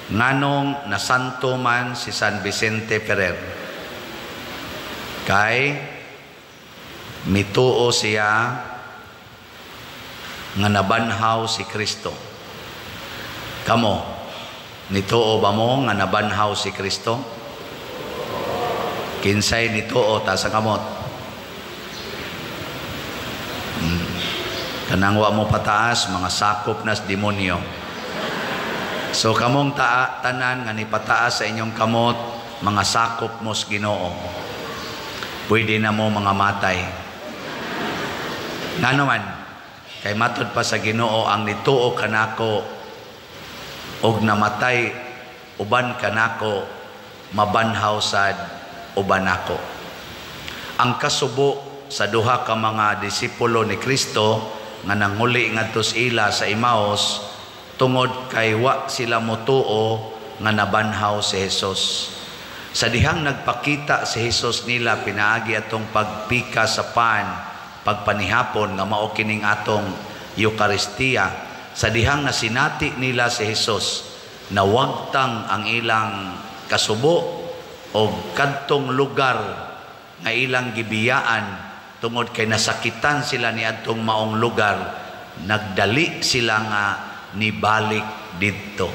Nganong nasanto man si San Vicente Ferrer? Kay mituo siya nga nabanhaw si Kristo. Kamo, nituo ba mo nga nabanhaw si Kristo? Kinsay nituo, taas ang kamot. Kanang wa mo pataas, mga sakop nas demonyo. So kamong tanan nga nipataas sa inyong kamot, mga sakop mo sa Ginoo. Pwede na mo mga matay. Ngano man, kay matud pa sa Ginoo, ang nituo kanako og namatay uban kanako, mabanhaw sad uban nako. Ang kasubo sa duha ka mga disipulo ni Kristo nga nanguli ngadto sa ila sa Emmaus tungod kay wa sila motuo nga nabanhaw si Jesus. Sa dihang nagpakita si Jesus nila pinaagi atong pagpika sa pan, pagpanihapon nga mao kining atong Eucharistia, sa dihang nasinati nila si Jesus, nawagtang ang ilang kasubo o kadtong lugar nga ilang gibiyaan tungod kay nasakitan sila ni adtong maong lugar, nagdali sila nga nibalik didto.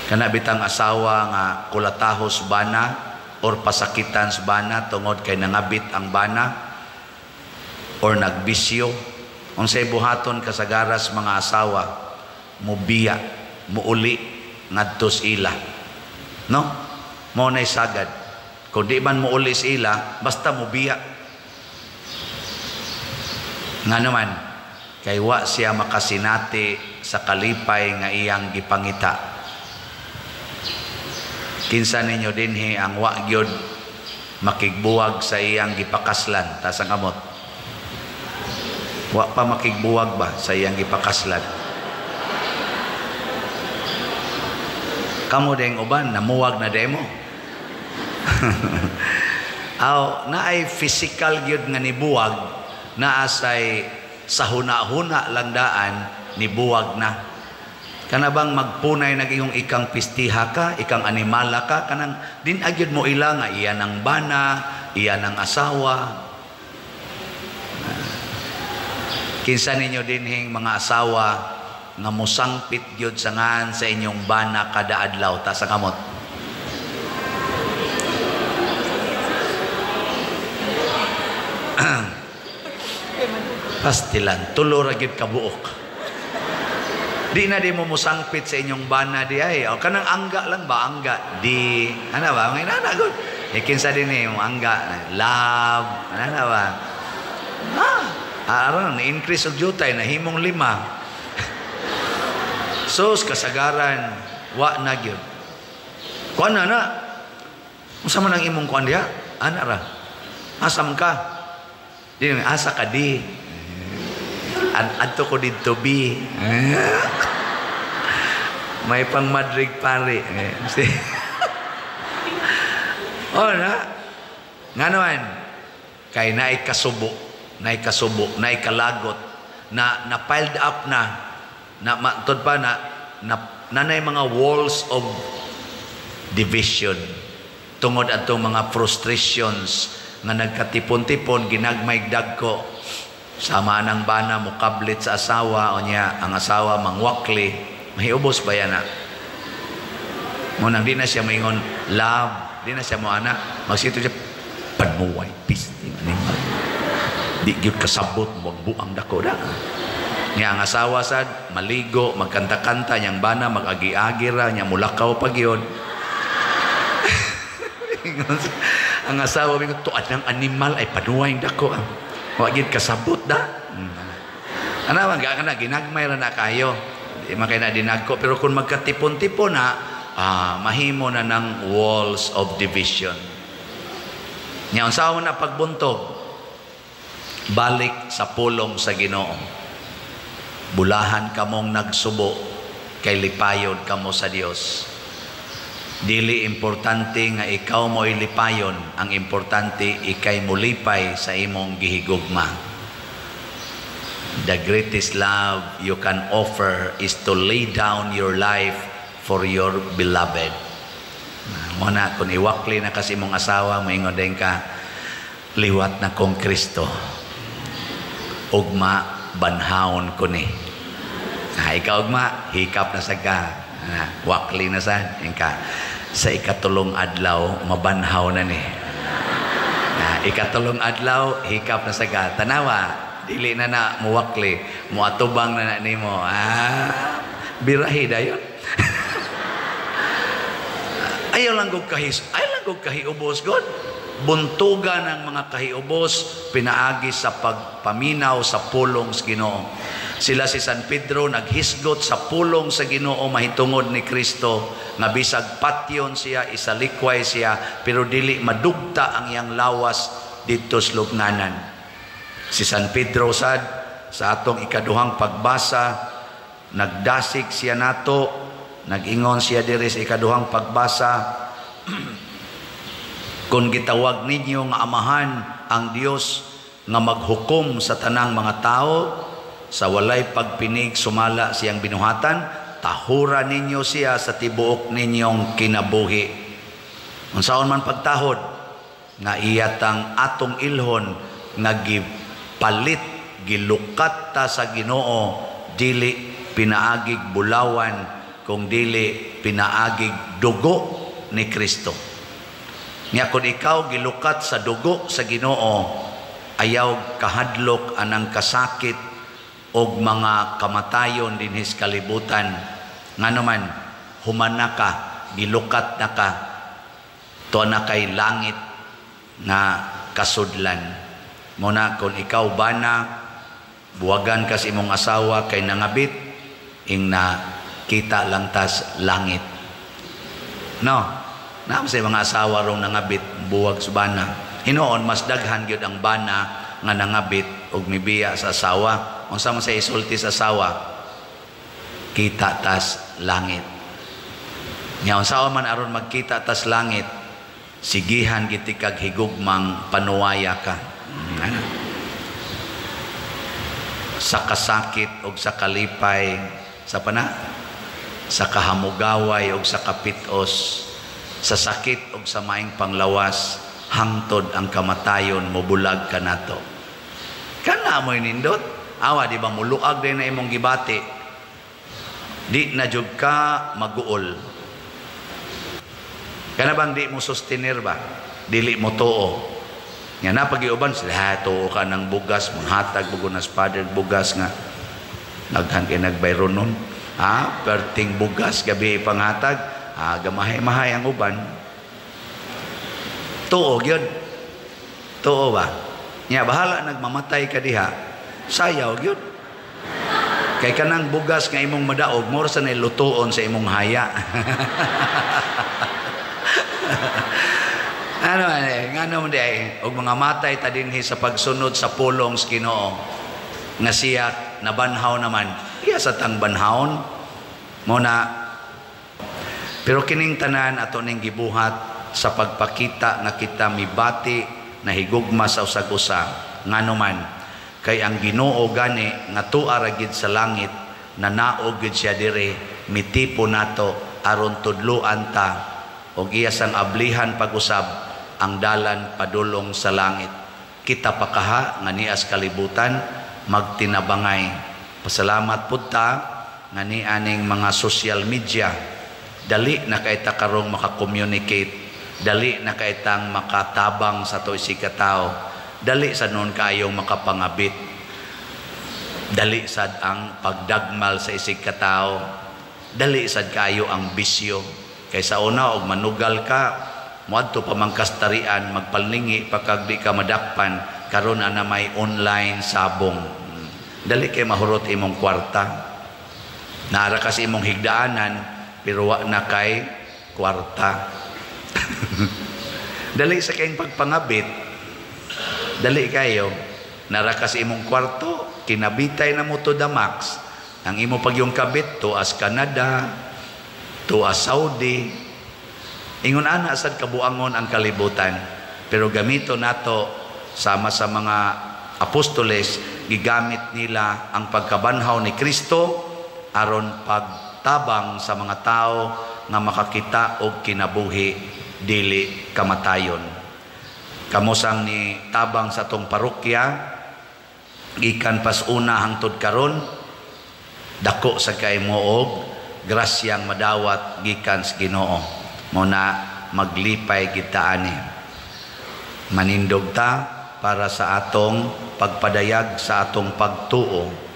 Kana bitang asawa nga kulatahos bana or pasakitan sa bana tungod kay nangabit ang bana or nagbisyo, unsay buhaton kasagaras mga asawa? Mubiya, muuli ngadto sa ila. No? Mao nay sagad. Kung di man muuli sa ila, basta mubiya. Nga naman, kay wa siya makasinati sa kalipay nga iyang gipangita. Kinsa ninyo dinhi ang wa gyud makigbuwag sa iyang gipakaslan? Taas ang kamot. Wa pa makigbuwag ba sa iyang gipakaslan? Kamo ding uban namuwag na demo. Aw, naay physical gyud nga nibuwag, naa say sa huna-huna lang daan nibuwag na. Kana bang magpunay nag iyong ikang pistiha ka, ikang animala ka, kanang din agyud mo ila nga iya ng bana, iya ng asawa. Kinsa ninyo dinhing mga asawa nga mosangpit gyud sa ngan sa inyong bana kada adlaw? Taas ang kamot. Pastilan, tulo ra gyud kabuok. Di na di mo mosangpit sa inyong bana di ay. O kanang angga lang ba, angga di. Ana ba? Ngay nana gud. E kinsa din ni mo angga, love, ana na ba? Ah, aron na-increase og jutay nahimong 5. Sus kasagaran wa na gyud. Kuan na na. Unsa man ang imong kuan diha? Ana ra. Asa man ka? Di asa ka di. Adto ko didto bi. May pang Madrid pare. Oh na. Nga naman, kay naay kasubo, naay kasubo, naay kalagot, na na piled up na, na matod pa na, na nanay mga walls of division tungod atong mga frustrations nga nagkatipon-tipon ginagmay dagko. Sama ng bana mukablit sa asawa o niya ang asawa mangwakli, mahiubos ba yan na? Munang di na siya maingon love, di na siya mo anak, magsito siya panmuway pisting animal. Di gyud kasabot magbuang dako da. Niya ang asawa sad maligo, magkanta-kanta, niyang bana mag-agi-agi ra, niya mulakaw pa gyud. Ang asawa mingon tuad ng animal ay panuway dako. Wa gyud kasabot da. Ana man ga kana ginagmay ra na kayo. Di man kay na dinagko, pero kung magkatipon-tipon na, mahimo na ng walls of division. Nya unsa man na pagbuntog? Balik sa pulong sa Ginoo. Bulahan kamong nagsubo kay lipayon kamo sa Dios. Dili importante nga ikaw mo'y lipayon, ang importante ikay molipay sa imong gihigugma. The greatest love you can offer is to lay down your life for your beloved. Mo na kung iwakli na kasi imong asawa, moingon din ka, "Liwat na kong Kristo. Ugma banhawon ko ni." Ah, ikaw ugma, hikap na sa ka. Ah, wakli na sa ka. Sa ikatulong adlaw, mabanhaw na ni. Ah, ikatulong adlaw, hikap na sa ka. Tanawa, dili na na muwakli, muatubang na na nimo. Ah, birahi dayon. Ayaw lang kog kahiubos god. Buntugan ang mga kahiubos pinaagi sa pagpaminaw sa pulong sa Ginoo. Sila si San Pedro naghisgot sa pulong sa Ginoo mahitungod ni Kristo nga bisag patyon siya, isalikway siya, pero dili madugta ang iyang lawas didto sa lubnganan. Si San Pedro sad sa atong ikaduhang pagbasa, nagdasig siya nato, nag-ingon siya diri sa ikaduhang pagbasa, "Kung gitawag ninyo nga amahan ang Dios nga maghukom sa tanang mga tao sa walay pagpinig sumala siyang binuhatan, tahura ninyo siya sa tibuok ninyong kinabuhi." Unsaon man pagtahod? Nga iyatang atong ilhon nga gipalit, gilukat ta sa Ginoo, dili pinaagig bulawan kung dili pinaagig dugo ni Kristo. Nga kung ikaw gilukat sa dugo sa Ginoo, ayaw kahadlok anang kasakit og mga kamatayon dinhi sa kalibutan. Ngano man, humana ka, gilukat na ka, tuwa na kay langit nga kasudlan. Muna kung ikaw bana, buwagan ka sa imong asawa kay nangabit, ing na kita lang tas langit. No, naam sa mga asawa rong nangabit, buwag sa bana. Hinoon, mas daghan gyud ang bana nga nangabit og mibiya sa asawa. Unsa man sa isulti sa asawa? Kita tas langit. Nya unsa man aron magkita tas langit, sigihan giti kag higugmang panuwaya ka. Ano? Sa kasakit og sa kalipay, sa pana, sa kahamugaway og sa kapitos, sa sakit og sa maing panglawas, hangtod ang kamatayon mobulag kanato. Kana mo'y nindot. Awa, di ba muluag din na imong gibati? Di na jud ka maguol. Kana bang di mo sustenir ba? Dili mo tuo. Nga na pag-iuban sila, ha, tuo ka ng bugas, manghatag bugo na father bugas nga naghan kay nagbayron nun. Ha, perting bugas gabi panghatag, ha, gamahay-mahay ang uban. Tuo gyud. Tuo ba? Nya bahala nagmamatay ka diha. Sayaw gyud. Kay kanang bugas nga imong madaog, more sa lutuon sa imong haya. Ano eh, ngano man di ay, og mga matay ta dinhi sa pagsunod sa pulong sa Ginoo nga siya nabanhaw naman, iya sa tang banhawon mo na. Pero kining tanan ato ning gibuhat sa pagpakita nga kita mibati na higugma sa usag-usa. Ngano man, kay ang Ginoo gani nga tuara gid sa langit, nanaog gid siya dire, mitipo nato aron tudloan ta og iya sang ablihan pag-usab ang dalan padulong sa langit. Kita pakaha nga nias kalibutan magtinabangay. Pasalamat pud ta nga nianing mga social media, dali na kay ta karong makakommunicate, dali na kay tang makatabang sa to isig ka tawo, dali sa noon kaayong makapangabit, dali sad ang pagdagmal sa isig ka tawo, dali sad kaayo ang bisyo. Kay sa una og manugal ka, moadto pa man kastarian, magpalningi pa kag di ka madakpan. Karon ana may online sabong, dali kay mahurot imong kwarta. Naara ka sa imong higdaanan pero wa na kay kwarta. Dali sa kayong pagpangabit, dali kayo. Nara ka sa imong kwarto, kinabitay na mo to the max. Ang imo pag yung kabit to as Canada, to as Saudi. Ingon ana sad kabuangon ang kalibutan. Pero gamito nato sama sa mga apostoles, gigamit nila ang pagkabanhaw ni Kristo aron pag tabang sa mga tao nga makakita og kinabuhi, dili kamatayon. Kamo sang ni tabang sa atong parokya gikan pas una hangtod karon, dako sa kay mo og grasyang madawat gikan sa Ginoo. Mo na maglipay kita ani. Manindog ta para sa atong pagpadayag sa atong pagtuo.